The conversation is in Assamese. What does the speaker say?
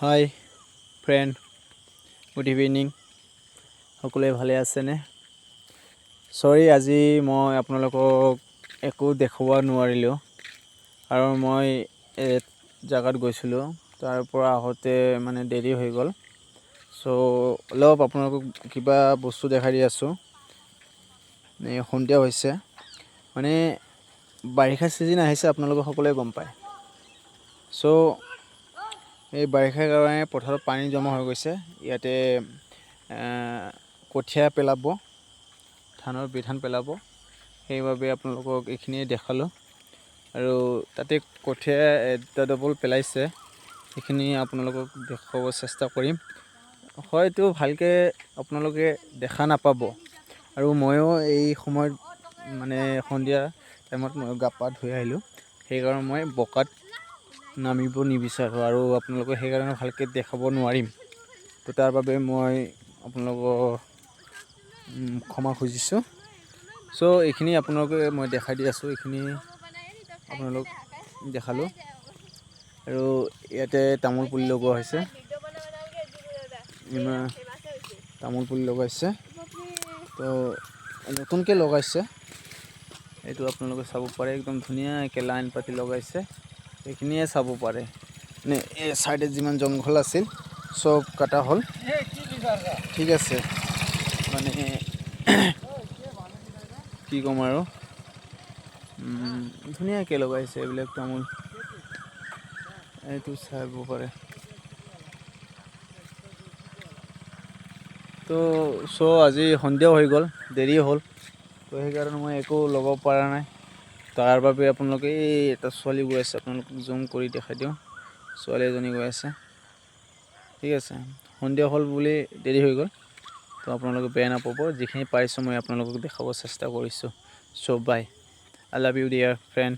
Hi friend, good evening. সকলোৱে ভালে আছেনে? চৰি, আজি মই আপোনালোকক একো দেখুওৱা নোৱাৰিলোঁ আৰু মই এক জেগাত গৈছিলোঁ, তাৰ পৰা আহোঁতে মানে দেৰি হৈ গ'ল। চ' অলপ আপোনালোকক কিবা বস্তু দেখাই দি আছোঁ। এই সন্ধিয়া হৈছে, মানে বাৰিষা ছিজন আহিছে, আপোনালোকে সকলোৱে গম পায়। চ' এই বাৰিষাৰ কাৰণে পথাৰত পানী জমা হৈ গৈছে। ইয়াতে কঠীয়া পেলাব, ধানৰ বিধান পেলাব। সেইবাবে আপোনালোকক এইখিনিয়ে দেখালোঁ। আৰু তাতে কঠীয়া এটা ডবল পেলাইছে, সেইখিনি আপোনালোকক দেখুৱাব চেষ্টা কৰিম। হয়তো ভালকৈ আপোনালোকে দেখা নাপাব। আৰু ময়ো এই সময়ত, মানে সন্ধিয়া টাইমত মই গা পা ধুই আহিলোঁ, সেইকাৰণে মই বোকাত নামিব নিবিচাৰোঁ আৰু আপোনালোকক সেইকাৰণে ভালকৈ দেখাব নোৱাৰিম। তো তাৰ বাবে মই আপোনালোকক ক্ষমা খুজিছোঁ। চ' এইখিনি আপোনালোকে মই দেখাই দি আছোঁ, এইখিনি আপোনালোক দেখালোঁ। আৰু ইয়াতে তামোল পুলি লগোৱা হৈছে, ইমান তামোল পুলি লগাইছে। তো নতুনকৈ লগাইছে, এইটো আপোনালোকে চাব পাৰে। একদম ধুনীয়াকৈ লাইন পাতি লগাইছে, এইখিনিয়ে চাব পাৰে। মানে এই চাইডত যিমান জংঘল আছিল, চব কটা হ'ল। ঠিক আছে, মানে কি ক'ম আৰু, ধুনীয়াকৈ লগাইছে এইবিলাক তামোল, এইটো চাব পাৰে। তো চ' আজি সন্ধিয়াও হৈ গ'ল, দেৰিও হ'ল, তো সেইকাৰণে মই একো ল'ব পৰা নাই। তাৰ বাবে আপোনালোকে, এই এটা ছোৱালী গৈ আছে, আপোনালোকক জুম কৰি দেখাই দিওঁ। ছোৱালী এজনী গৈ আছে। ঠিক আছে, সন্ধিয়া হ'ল বুলি দেৰি হৈ গ'ল, তো আপোনালোকে বেয়া নাপাব। যিখিনি পাৰিছোঁ, মই আপোনালোকক দেখাব চেষ্টা কৰিছোঁ। So bye, I love you, dear friend.